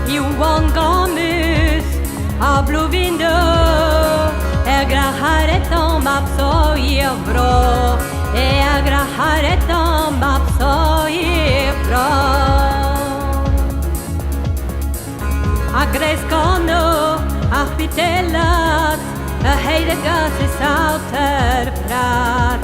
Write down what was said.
Iwan Gamus a Blouvindo Er glac'haret an mab zo ir vro Er glac'haret an mab zo ir vro A greskano ar c'hwitellat A heid a gas e saoter prat.